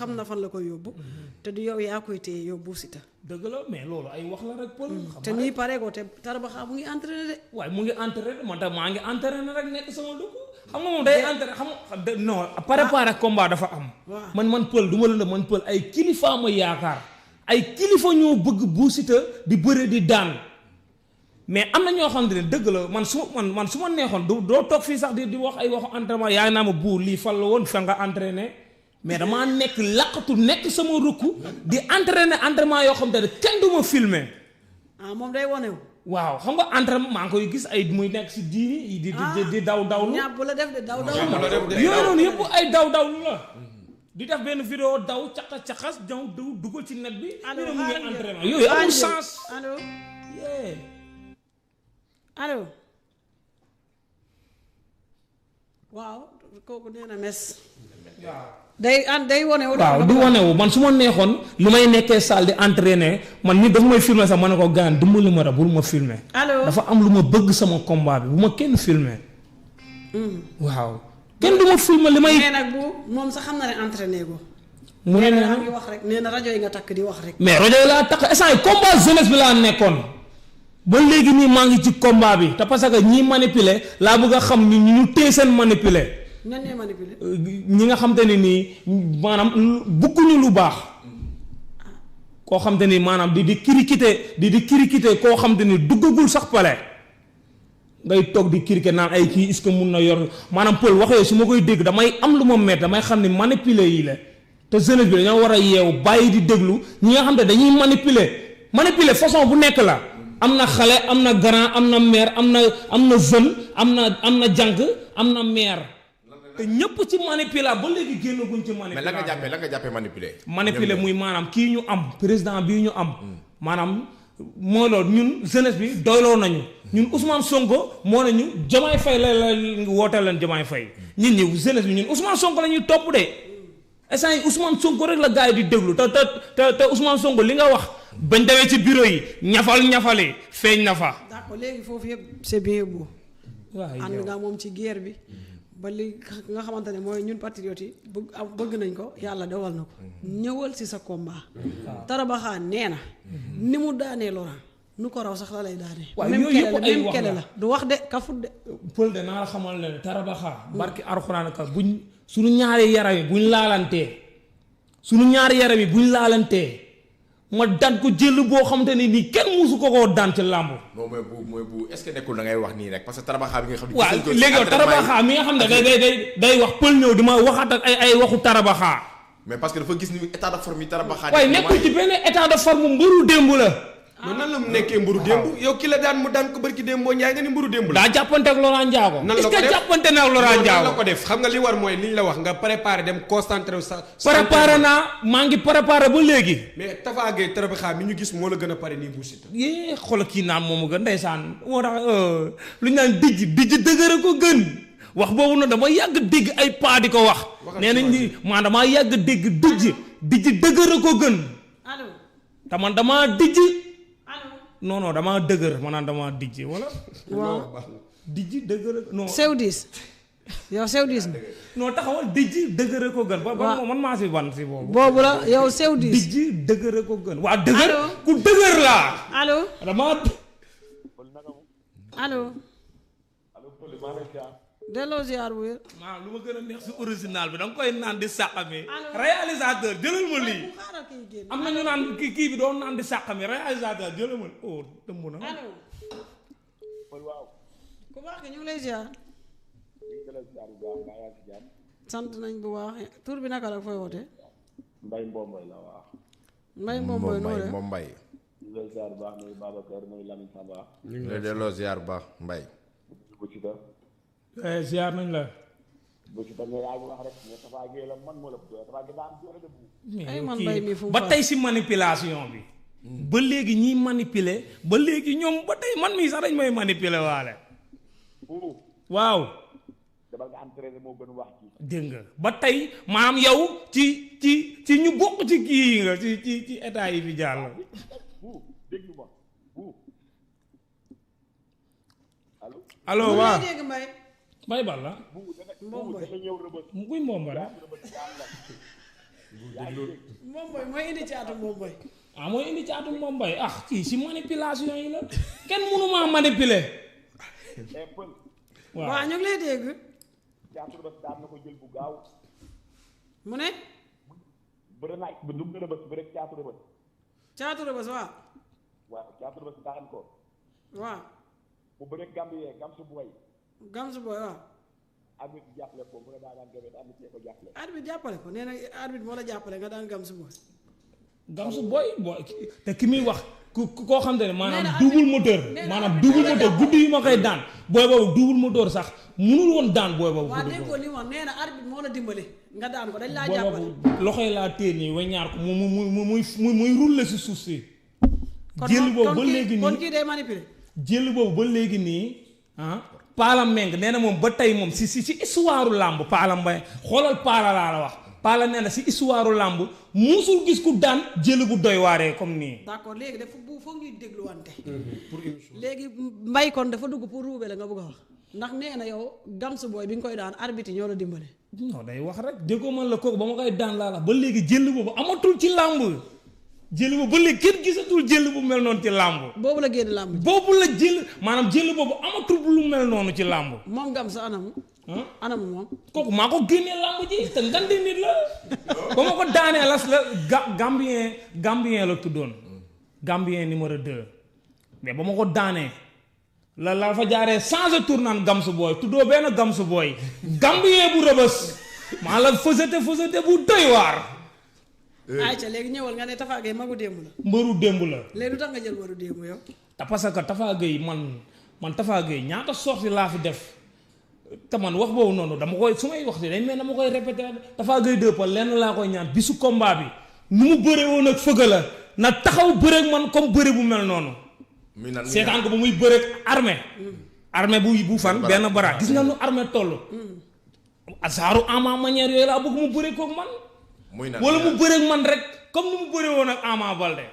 xam na fan la koy yóbbu te du yow yaa koy téye yow Bou Siteu dëgg la mais loolu ay wax la rek pël te nii pare ko te Tarbaxa mu ngi entraîné de waaye mu ngi entraîné man tam maa ngi entraîné rek nekk sama dugg xam nga moom day entraîné xam nga non préparé combat dafa am man pël du ma la man pël ay kilifa ma yaakaar ay kilifa ñoo bëgg Bou Siteu di bëre di daan mais am na ñoo xam ne dëgg la man su ma neexoon doo toog fii sax di wax ay waxu entraînement yaa ngi naa ma Bou lii fan la woon fa nga entraîné mais damaa nekk laqatu nekk sama rukk di entraîné entraînement yoo xam ne kenn du ma filmé. moom day wane wu. waaw xam nga entraînement maa ngi koy gis ay muy nekk si diini di daw dawlu. ñàpp la def de daw daw. yooyu noonu yëpp ay daw dawlu la. di def benn vidéo daw caxas ñëw dugal ci net bi. allo mu ngi entraînement yooyu amul sens. allo allo waaw kooku nee na mes. waaw day wane wu. waaw du wane wu man su ma neexoon li may nekkee salle di entraîner man nit dafa may filmer sax ma ne ko gaan dimbali ma rek bul ma filmer. allo dafa am lu ma bëgg sama combat bi bu ma kenn filmer. waaw kenn du ma filmer li may. mais nag bu moom sax xam na ne entraîner ko. mu ne nee na ngi wax rek nee na rajo yi nga takk di wax rek. mais rajo yi laa takk instant yi combat jeunesse bi laa nekkoon ba léegi nii maa ngi ci combat bi te parce que ñii manipuler laa bëgg a xam ni ñu téye seen manipuler. ñan ñooy manipuler. ñi nga xam te ne nii maanaam bëgguñu lu baax koo xam te ni maanaam di critiquer koo xam te ni duggagul sax pale ngay toog di critiquer naan ay kii est-ce que mun na yor maanaam pël wax yooyu su ma koy dégg damay am lu ma met damay xam ne manipuler yi la te jeunesse bi dañoo war a yeewu bàyyi di déglu ñi nga xam te dañuy manipuler façon bu nekk la am na xale am na grand am na mère am na jeune am na jànq am na mère. te ñëpp ci manipuler ba léegi génnaguñ ci manipuler. mais la nga jàppee manipuler muy maanaam kii ñu am président bii ñu am. maanaam moo loolu ñun jeunesse bi doyloo nañu. ñun Ousmane Sonko moo nañu Diomaye Faye la wooteel leen Diomaye Faye. ñun ñi jeunesse bi ñun Ousmane Sonko la ñuy topp de instant yi Ousmane Sonko rek la gars yi di déglu te Ousmane Sonko li nga wax bañ demee ci bureau yi ñafali feeñ na fa. d'accord léegi foofu yëpp c'est bien beau. waaw ànd nga moom ci guerre bi. ba li nga xamante ne mooy ñun patriotes yi bëgg nañ ko yàlla dewal na ko ñëwal si sa combat. Tarbaxa nee na ni mu daanee Laurent nu ko raw sax la lay daanee. waaw yooyu yëpp ay même wax kele la du wax de kafut de. pël de naa la xamal ne Tarbaxa barki Alxuraan ka buñ suñu ñaari yaram yi buñ laalantee ma daan ko jël boo xamante ne nii kenn musu ko koo daan ci làmb. non mooy bu est-ce que nekkul da ngay wax nii rek parce que Tarbaxa bi nga xam ne. waaw léegi yow Tarbaxa mi nga xam ne day wax pël ñëw di ma waxaat ak ay waxu Tarbaxa. mais parce que dafa gis ni état de forme yi Tarbaxa. waaye nekkul ci benn état de forme mbëru démb la. mais nan la mu nekkee mburu démb yow ki la daan mu daan ko barki démb boo njaay nga ni mburu démb la. daa jàppante ak Laurent Ndiago. nan la ko def est-ce que jàppante na ak Laurent Ndiago. nan la ko def xam nga li war mooy liñ la wax nga préparé dem concentré wu sa. préparé naa maa ngi préparé ba léegi. mais Tafa Gueye Tarbaxa mi ñu gis moo la gën a pare nii Bou Siteu. yee xoolal kii naan moomu gën ndeysaan moo tax lu ñu naan dijj dëgër ko gën wax boobu nag dama yàgg dégg ay paa di ko wax. nee nañ ni man damaa yàgg dégg dijj dëgër ko gën. allo. te man damaa dijj. non damaa dëgër maanaam damaa dijj wala. waaw dijj dëgër non. sew diis yow sew diis na. non taxawal dijj dëgër ko gën. ba man maa si ban si boobu. boobu la yow sew diis. dijj dëgër ko gën. waa dëgër ku dëgër laa. allo. damaa. allo. delloo ziar bu wér. waaw lu ma gën a neex si original bi da nga koy naan di sàqami. réalisateur jëlal ma lii. am na ñu naan kii bi doon naan di sàqami réalisateur jëlal ma oh tëmb na. allo. ku baax ki ñu ngi lay ziar. sant nañ bu baax tur bi naka la fooy wootee. Mbay Mbomboy la waaw. Mbay Mbomboy noo de. Mbay. ñu ngi lay ziar bu baax nuyu Babacar nuyu Lamine Samba. ñu ngi lay delloo ziar bu baax Mbay. Bou Siteu. ziar nañ la. Bou Siteu mais yaa ngi wax rek mais Tafa Gueye la man moo la bëgg Tafa Gueye daa am doole de bu. ay man mbay mi fu mu ba tey si manipulation bi. ba léegi ñiy manipuler ba léegi ñoom ba tey man mii sax dañ may manipuler waale. waaw. dama nga entraîné moo gën wax ci. dégg nga ba tey maanaam yow ci ñu bokk ci kii nga ci état yi fi jàll. déglu ma allo. allo waaw dégg mbay. mbay bal la. Mbomboy dafa ñëw rëbës. kuy mbomba la. moom boy mooy indi caatu moom boy. ah mooy indi caatu moom bay ah kii si manipulation yi la kenn mënuma manipuler Pël waaw waaw ñu ngi lay dégg. caatu rëbës daan na ko jël bu gaaw mu ne. bëri naaj bu dum rëbës bëri caatu rëbës caatu rëbës waaw. waaw caatu rëbës daan ko waaw. bu bëri Gambie Gamsu Boy Gamsu boy waaw. arbitre jàppale ko mu ne daa daan gëmee arbitre ko jàppale arbitre jàppale ko nee na arbitre moo la jàppale nga daan Gamsu boy. Gamsu booy te ki muy wax koo xam te ne maanaam nee na double moteur nee na maanaam arbitre double moo la moteur guddi yi ma koy daan booy boobu double moteur sax munul woon daan booy boobu waaw guddi dégg ko boobu li mu wax nee na arbitre moo la dimbale nga daan ko dañ laa booy jàppale. boobu loxoy laa téye nii weññaar ko muy rouler si suuf si kon jël boobu kon ba kii- léegi kon nii kii day manipuler. jël boobu ba léegi nii ah Paala Meng nee na moom ba tey moom si histoire làmb Paala Mbay xoolal Paala laa la wax Paala nee na si histoire làmb musul gis ku daan jël bu doy waaree comme nii. d'accord léegi dafa bu foog ñuy dégluwante. léegi mbay kon dafa dugg pour ruube la nga bëgg a wax ndax nee na yow Gamsu boy bi nga koy daan arbitre ñoo la dimbale. non day wax rek déggoo man la kooku ba ma koy daan laa la ba léegi jël boobu amatul ci làmb jël boobu ba léegi kenn gisatul jël bu mel noonu ci làmb boobu la génn làmb ji. boobu la jël maanaam jël boobu amatul lu mel noonu ci làmb moom Gamsu anamu. ah anamu moom. kooku maa ko génnee làmb ji te ngandi nit la ba ma ko daanee las la Gambien la tuddoon Gambien numéro 2 mais ba ma ko daanee la fa jaaree changé tour naan Gamsu booy tuddoo benn Gamsu booy Gambien bu rëbës maa la fësate bu doy waar ayca léegi ñëwal nga ne Tafa Gueye magu démb la. mbëru démb la léegi lu tax nga jël magu démb yow. te parce que Tafa Gueye man Tafa Gueye ñaata sorti laa fi def te man wax boobu noonu dama koy su may wax de dañ mel dama koy répété Tafa Gueye dëppal lenn laa koy ñaan bisu combat bi nu mu bëree woon ak fëgg la na taxaw bëreeg man comme bëre bu mel noonu seetaan ko ba muy bëreeg armée bu fan benn bara gis nga nu armée toll asaaru ama manière yooyu laa bëgg mu bëree koog man wala mu bëreeg man rek comme nu mu bëree woon ak Ama Baldé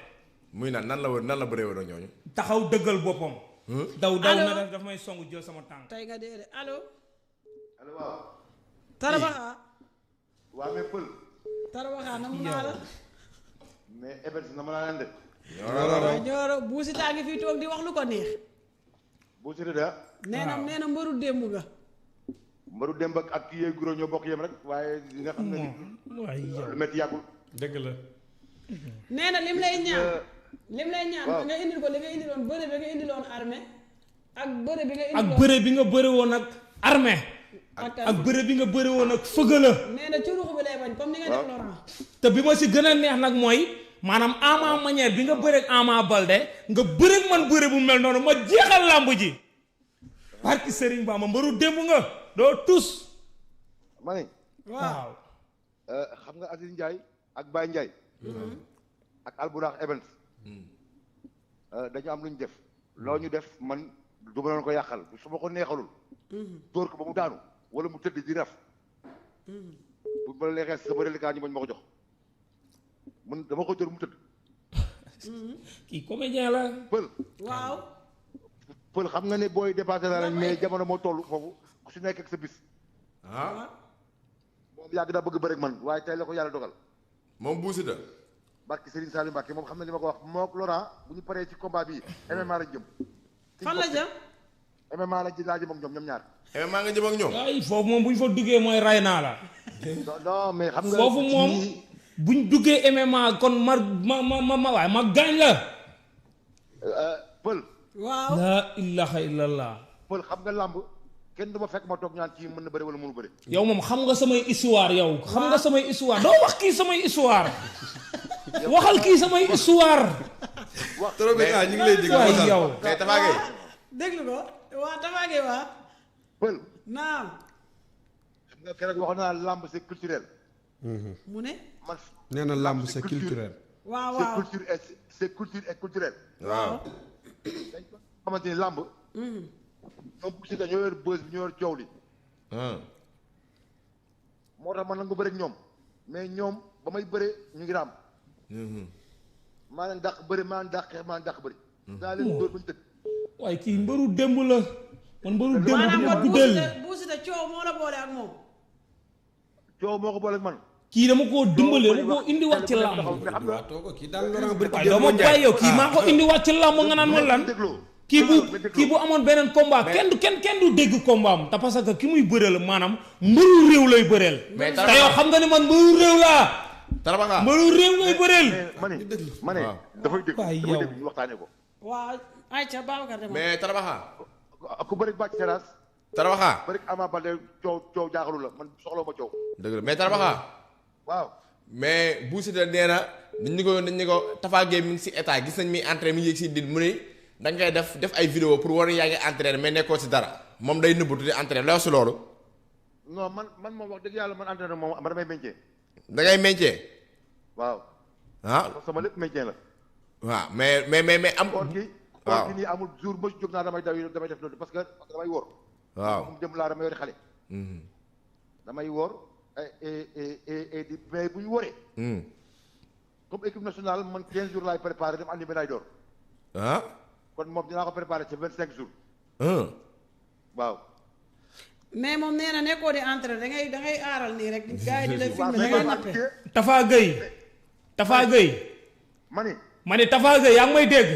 muy nan la bëree woon ak ñooñu taxaw dëggal boppam daw na daf may songu jël sama tànk tey nga dee de allo. allo waaw. Tarabaxa. waa mais Pël. Tarabaxa na mu naa la. mais Events na ma laa leen de. waaw ñooro buusi taa ngi fii toog di wax lu ko neex. boo si da nee na mbëru démb nga. mbaru démb ak kii yee guro ñoo bokk yem rek waaye li nga xam ne waay lu métti yàggul. dëgg la. nee na lim lay ñaan. waaw nga indil ko li nga indiloon bëre bi nga indiloon armée ak bëre bi nga indiloon ak bëre bi nga bëre woon ak armée ak bëre bi nga bëre woon ak fëgala nee na ci ruux bi lay bañ comme ni nga def Laurent. te bi ma si gën a neex nag mooy maanaam Ama manière bi nga bëreeg Ama Baldé nga bëreeg man bëre bu mel noonu ma jeexal làmb ji barki Serigne Ba ma mbaru démb nga doo tus ma ne waaw. xam nga Aziz Ndiaye ak Baye Ndiaye ak Alburax Events dañu am lu ñu def loo ñu def man du ma leen ko yàqal su ma ko neexalul dóor ko ba mu daanu wala mu tëdd di raf bu ma la neexee sama reliquat ñu bañ ma ko jox man dama ko dóor mu tëdd kii comédien la Pël waaw. Pël xam nga ne booy dépassé naa lañ mais jamono moo toll foofu ku si nekk ak sa bis moom yàgg daa bëgg bëri ak man waaye tey la ko yàlla dogal moom buusi da barki Serigne Saliou Mbacke moom xam na li ma ko wax mook Laurent bu ñu paree ci combat bi MMA lañ jëm fan la jëm. MMA lañ ci laa jëm ak ñoom ñaar maa nga jëm ak ñoom ay foofu moom bu ñu fa duggee mooy ray naa la non mais xam nga foofu moom bu ñu duggee MMA kon ma waaye ma gaañ la Pël waaw. laa ilaha illallah Pël xam nga làmb kenn du ma fekk ma toog ñaan kii mën na bëri wala mënu bëri yow moom xam nga samay histoire yow xam nga samay histoire doo wax kii samay histoire waxal kii samay histoire trop bi ñu ngi lay dégg waay yow mais Tafa Gueye déglu ko waa Tafa Gueye waa. Pël naam. xam nga keroog waxoon naa làmb c'est culturel mu ne. man nee na làmb c'est culturel. waaw c'est waaw. culture et c'est culture et culturel waaw dañ ko xamante ni làmb ñoom bu si da ñoo yor bës bi ñoo yor coow li moo tax man nag nga bëri ak ñoom mais ñoom ba may bëre ñu ngi raam maa leen dàq bëri maa leen dàq xeex maa leen dàq bëri daa leen dóor ba ñu tëdd waaye kii mbaru démb la man mbaru démb maanaam bi ma kon guddal buusita coow moo la boole ak moom. coow moo ko boole ak man kii dama koo dimbali dama koo indiwaat ci làmb. waaw toog kii daal Laurent bërki waaye doo ma bàyyi yow kii maa ko indiwaat ci làmb nga naan ma lan. kii bu amoon beneen combat kenn du dégg combat am te parce que ki muy bëreel maanaam mbëru réew lay bëreel. mais te yow xam nga ne man mbëru réew laa. Tarabaxa mbëru réew lay bëreel. ma ne dafay dégg waaye dafay yow. dégg ñu waxtaanee ko. waa ayca Babacar demal. mais Tarabaxa ku bëri bàcc seras Tarabaxa bëri Ama Baldé coow jaaxalu la man soxla ma coow. dëgg la mais Tarabaxa waaw. mais Bou Siteu nee na dañ ni ko Tapha Gueye mi ngi si état gis nañ mi entraîné mi ngi yéeg si dit mu ne dañ koy def ay vidéo pour war yaa ngi entraîné mais nekkoo si dara moom day nëbbatu di entraîné la wax si loolu. non man moom wax dëgg yàlla man entraîné moom man damay métier. da ngay métier. waaw. ah sama lépp métier la. waaw mais am. koor gi koor gi nii amul jour ba jóg naa damay def loolu parce que damay wóor. waaw moom jëm laa damay yori xale. damay wóor di mais bu ñu wóoree. comme équipe nationale man 15 jours laay préparé dem andi médaille d'or. ah. kon moom dinaa ko préparé ci 25 jours. waaw. mais moom nee na nekkoo di entraîné da ngay aaral nii rek gars yi di la filmé da ngay nappe. Tapha Gueye. ma ne Tapha Gueye yaa ngi may dégg.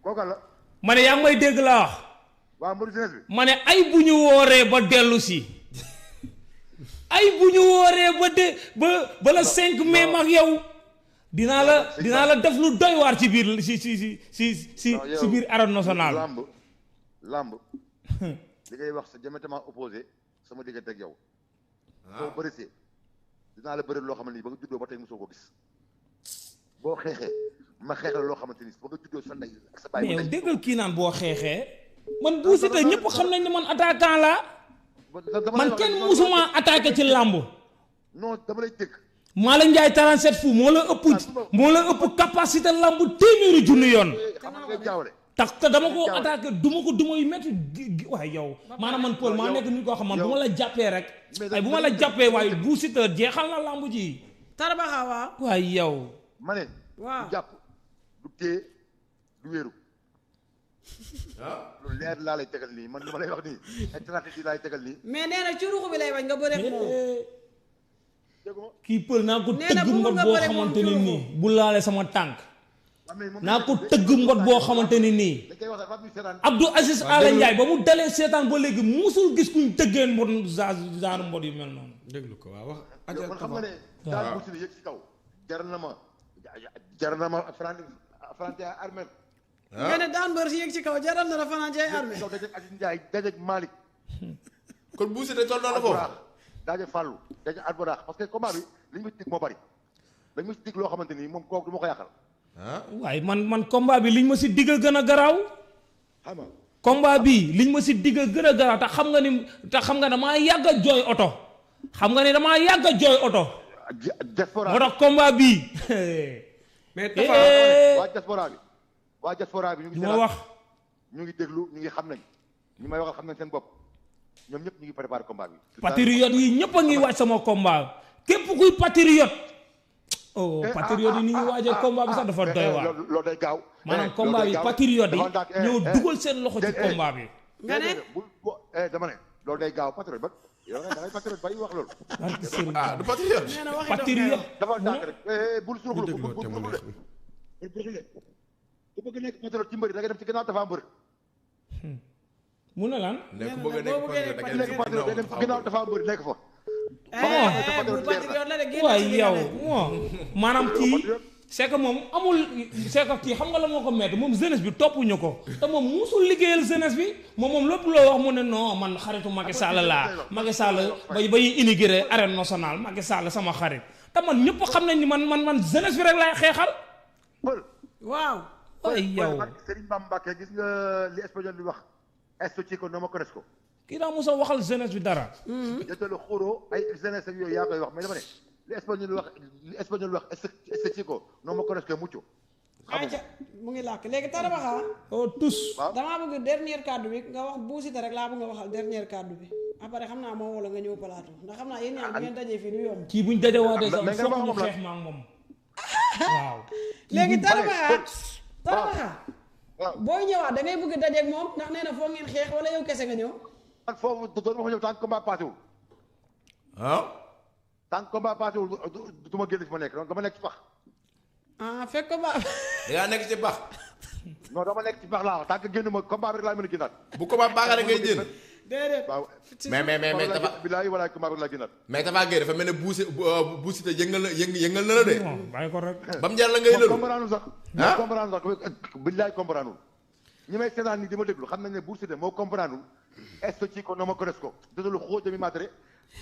kooka la. ma ne yaa ngi may dégg laa wax. waaw Modou jeunesse bi. ma ne ay bu ñu wooree ba dellu si. ay bu ñu wooree ba la 5 mai mag yow. dinaa la def lu doy waar ci biir si biir arène nationale. lamb li ngay wax sa diamétralement opposé sama diggante ak yow. soo bërisee dinaa la bëri loo xamante ni ba nga juddoo ba tey mosoo ko gis. boo xeexee ma xeex la loo xamante ni ba nga juddoo sa ndey ak sa baay. mais yow déggal kii naan boo xeexee. man Bou Siteu ñëpp xam nañ ne man attaquant laa. man kenn musuma attaqué ci làmb. non dama lay dégg. Malick Ndiaye 37 fu moo la ëpp capacité làmb téeméeri junni yoon. xam nga ngay jaawale. tax te dama ko attaqué duma yu métti waaye yow maanaam man Paul maa nekk nit koo xam man bu ma la jàppee rek. ay bu ma la jàppee waaye Bou Siteu jeexal na làmb ji. Tarabaxa waaw. waaye yow. ma ne. waaw du jàpp du téye du wéeru. lu leer laa lay tegal nii man li ma lay wax nii stratégie laay tegal nii. mais nee na ci ruxu bi lay bañ nga bëre moom. kii Pël naa ko tëgg mbot boo xamante ni nii bu laalee sama tànk. naa ko tëgg mbot boo xamante ni nii. Abdou Aziz Ala Ndiaye ba mu dalee seetaan ba léegi musul gis kuñ tëggee mbot genre mbot yu mel noonu. déglu ko waaw wax. man xam nga ne daal bu si yëg si kaw jar na ma Franc Armel. nga ne daan mbër si yëg ci kaw jaral na la Franc Armel. kaw dajeeg Aziz Ndiaye dajeeg Malick. kon Bou Siteu toll na foofu. dajeeg Fallou dajeeg Albourakh parce que combat bi li ñu ma si dig moo bari dañ ma si dig loo xamante ni moom kooku du ma ko yàqal. waaye man combat bi liñ ma si digg gën a garaaw. xam nga combat bi liñ ma si digg gën a garaaw te xam nga damaa yàgg a jooy oto. xam nga ni damaa yàgg a jooy oto. diaspora moo tax combat bii. mais waa diaspora bi ñu ngi ma wax ñu ngi déglu ñu ngi xam nañ ñi may waxal xam nañ seen bopp ñoom ñëpp ñu ngi préparé combat bi. patriote yi ñëpp a ngi waaj sama combat képp kuy patriote. patriote yi ni ñuy waajee combat bi sax dafa doy waar. loolu day gaaw. maanaam combat bi patriote yi ñoo dugal seen loxo ci combat bi. nga ne dama ne loolu day gaaw patriote ba yow da ngay patriote bay wax loolu. du patriote. nee na waxi patriote dafa ndànk rek bul suruxlu bul ku bëgg nekk patriote ci mbëri da ngay dem ci gannaaw dafa mbër. mu ne lan. nekk bëgg a nekk patriote day dem ci gannaaw dafa mbër nekk fa. bu patriote la de génn waaye yow maanaam kii c'est que moom amul c'est que kii xam nga la moo ko metti moom jeunesse bi toppuñu ko te moom musul liggéeyal jeunesse bi moom lépp loo wax mu ne non man xaritu Macky Sall laa Macky Sall bay inauguré arène nationale Macky Sall sama xarit te man ñëpp xam nañ ni man jeunesse bi rek laay xeexal. waaw. waaye yow Serigne Bamba Mbacké gis nga li espagnol bi wax esto chico no me conozco. kii daa mos a waxal jeunesse bi dara. jotelu xuro ay jeunesse ak yooyu yaa koy wax mais dama ne li espagnol wax esto chico no me conozco mucho. ayca mu ngi làkk léegi Tarabaxa. tous. damaa bëgg dernier kàddu bi nga wax Bou Siteu rek laa bëgg nga waxal dernier kàddu bi après xam naa moo wala nga ñëw plateau ndax xam naa yéen ñaar bu ngeen dajee fii du yomb. kii buñ dajewaatee sax foog ñu xeex ma ak moom. waaw. léegi Tarabaxa booy ñëwaat da ngay bëgg dajeeg moom ndax nee na foog ngeen xeex wala yow kese nga ñëw. man foofu doon ma fa ñëw tant que combat passé wul. tant que combat passé wul du ma génn fi ma nekk donc dama nekk ci pax. ah fekk ko ba. da ngaa nekk ci bax. non dama nekk ci pax laa wax tant que génn ma combat bi rek laa mën a génnaat. bu combat baaxee rek ngay jënd. déedéet. waaw mais Tafa bilaay walaay combat bi rek laa génnaat. mais Tafa Gueye dafa mel ne bu Siteu yëngal na la de. bon bàyyi ko rek. ba mu jar la ngay lëlu. comprendre sax. ah comprendre sax bilaay comprendre ñi may seetaan ni di ma déglu xam nañ ne Bou Siteu moo comprendre esto chico no me conozco desde lo juego de mi madre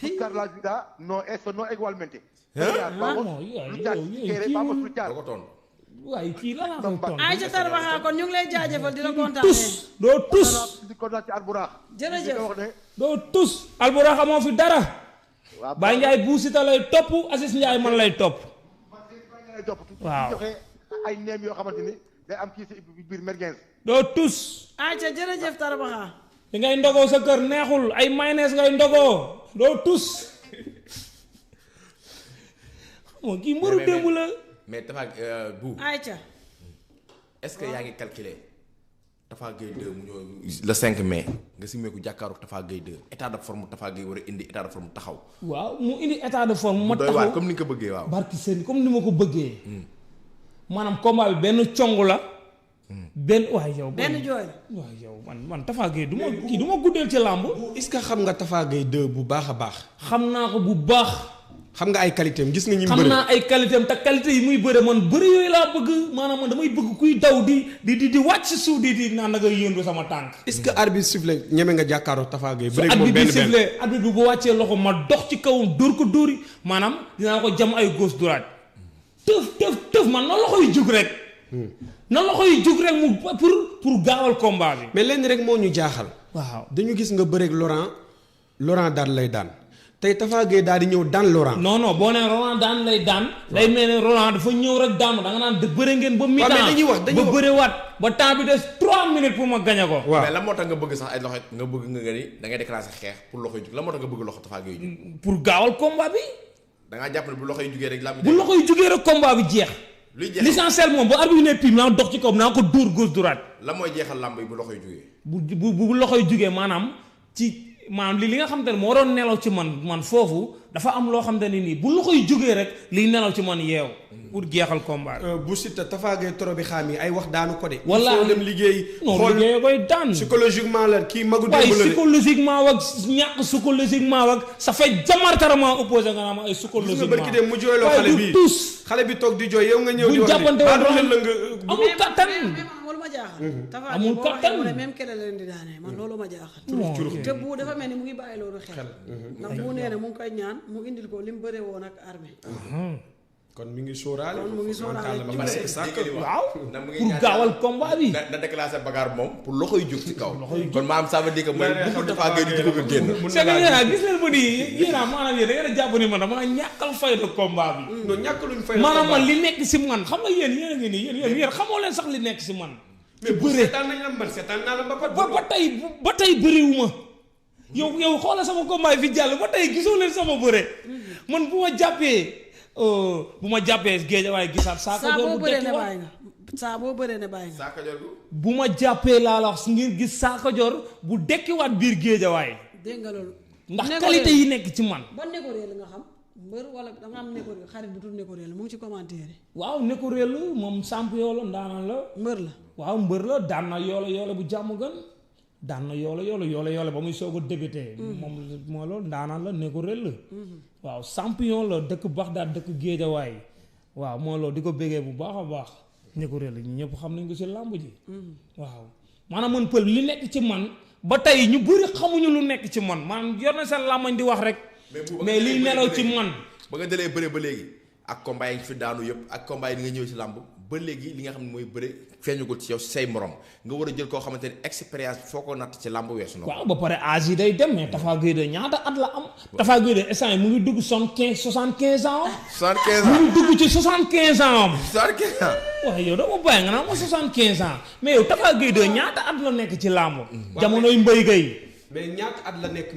buscar la vida no eso no igualmente. vamos luchar si quieres vamos luchar. doo ko tontu. waaye kii la laa koy tontu. ay ca Tarbaxa kon ñu ngi lay jaajëfal di la kontaanee. tus doo tus. di kontaan ci Alburax. jërëjëf di ko wax ne. doo tus. Alburax amoo fi dara. waaw Baye Ndiaye Bou Siteu lay topp Aziz Ndiaye man lay topp. waaw joxe ay neem yoo xamante ni day am kii si biir merguez. doo tus. ay ca jërëjëf Tarbaxa. li ngay ndogoo sa kër neexul ay mayonnaise ngay ndogoo doo tus. moo kii mbaru démb la. mais Tafa bu ay ca. est-ce que yaa ngi calculer Tafa Gueye 2 mu ñëw le 5 mai nga simmeeku jàkkaaru Tafa Gueye 2 état de forme Tafa Gueye war a indi état de forme taxaw. waaw mu indi état de forme ma doy waar taxaw comme ni nga ko bëggee waaw. barki seen comme ni ma ko bëggee. maanaam combat bi benn cong la. benn waaye yow. benn jooy la. waaye yow man Tafa Gueye du ma kii du ma guddeel ci làmb. est-ce que xam nga Tafa Gueye 2 bu baax a baax. xam naa ko bu baax. xam nga ay qualité am gis nga ñi mu xam bëri. naa ay qualité am te qualité yi muy bëre man bëri yooyu laa bëgg maanaam man damay bëgg kuy daw di wàcc si suuf di naan da ngay yëndu sama tànk. est-ce que arbitre sifflé ñeme nga jàkkaaroo Tafa Gueye. bëri su moom arbitre bi benn benn sifflé arbitre bi bu wàccee loxo ma dox ci kawam dóor ko dóori maanaam dinaa ko jam ay gauche droite tëf man na loxo yu jug rek. na loxo yu jug rek mu pour gaawal combat bi. mais lenn rek moo ñu jaaxal. waaw dañu gis nga bëreeg Laurent daan lay daan tey Tafa Gueye daal di ñëw daan Laurent. non boo nee Laurent daan lay daan. day mel ne Laurent dafa ñëw rek daanu da nga naan bëre ngeen ba mi-temps. mais dañuy wax ba bëre waat ba temps bi des 3 minutes pour ma gañe ko. waaw mais lan moo tax nga bëgg sax ay loxo nga bëgg nga ni da ngay déclencher xeex pour loxo yu jug lan moo tax nga bëgg loxo Tafa Gueye jug. pour gaawal combat bi. da ngaa jàpp ne bu loxo yu jugee rek. bu loxo yu jugee rek combat bi jeex. luy jeexal l'essentiel moom bu arbitre bi ne pim naa dox ci kaw naa ko dóor gauche droite. lan mooy jeexal làmb yi bu loxo yu jugee. bu loxo yu jugee maanaam ci maanaam li nga xam te ne moo doon nelaw ci man foofu dafa am loo xam te ne nii bu loxo yu jugee rek liy nelaw ci man yeew pour jeexal combat bi. Bou Siteu Tafa Gueye toro bi xaam yi ay wax daanu ko de. walla il faut dem liggéey. non liggéey koy daan. psychologiquement la kii magu démb la waaye de. psychologiquement wak ñàkk psychologiquement wak ça fait diamétralement opposé nga naan ay gis nga psychologiquement. barki dem mu jooyloo xale bi tous xale bi toog di jooy yow nga ñëw di buñ wax jàppante ne woon doon la nga. amul kattan. mais amul ma jaaxal. Tafa amul boo kattan. waxee même kele leen di daanee man loolu ma jaaxal. te bu dafa mel ni mu ngi bàyyi loolu xel. ndax bu nee ne mu ngi koy ñaan mu indil ko li mu bëree woon ak armée. kon mi ngi sóoraale. kon mu ngi sóoraale ba pare waaw na mu ngi pour ñaan gaawal combat bi. na déclencher bagarre moom pour loxo yu jug ci kaw. kon maanaam ça veut dire que mooy bëggul Tafa Gueye di dugg a génn. c'est que yéen gis ngeen ma nii yéen maanaam yéen da ngeen a jàpp ni man dama ñàkkal fayda combat bi. non ñàkk luñ fay. maanaam man li nekk si man xam nga yéen a ngi nii yéen xamoo leen sax li nekk si man. mais bu seetaan nañ la man seetaan naa la ba pat. ba tey bëriwuma yow xoolal sama combat yi fi jàll ba tey gisoo leen sama bëre man bu ma jàppee géej waaye gisaat saako jor bu dekki waat saa boo bëree ne bàyyi nga. saako jor bu ma jàppee laa la wax ngir gis saako jor bu dekkiwaat biir géejawaay dégg nga loolu. ndax qualité yi nekk ci man. ban neko réel nga xam mbër wala da nga am neko réel xarit bu tudd neko réel mu ngi ci commentaire yi. waaw neko réel moom champion la ndaanaan la. mbër la. waaw mbër la daan na yoole bu jàmm gën daan na yoole ba muy soog a débuté. moom moo loolu ndaanaan la neko réel la. waaw champion la dëkk Baxdaad dëkk Géejawaay waaw moo loolu di ko bégee bu baax a baax neko réel la ñëpp xam nañ ko si làmb ji. waaw maanaam man pël li nekk ci man ba tey ñu bëri xamuñu lu nekk ci man maanaam yor na seen làmmañ di wax rek. mais liy nelaw ci man. ba nga dalee bëre ba léegi ak combat yi fi daanu yëpp ak combat yi nga ñëw ci làmb ba léegi li nga xam ne mooy bëre feeñugul ci yow say morom nga war a jël koo xamante ne expérience bi foo ko natt ci làmb weesu na ko. waaw ba pare âge yi day dem mais Tafa Gueye de ñaata at la am. Tafa Gueye de instant mu ngi dugg 75 ans. 75 mu ans ngi dugg ci 75 ans. 75 ans. waaye yow dama bàyyi nga naan ma 75 ans mais yow Tafa Gueye de ñaata at la nekk ci làmb. jamonoy Mbaye Gueye. mais ñaata at la nekk.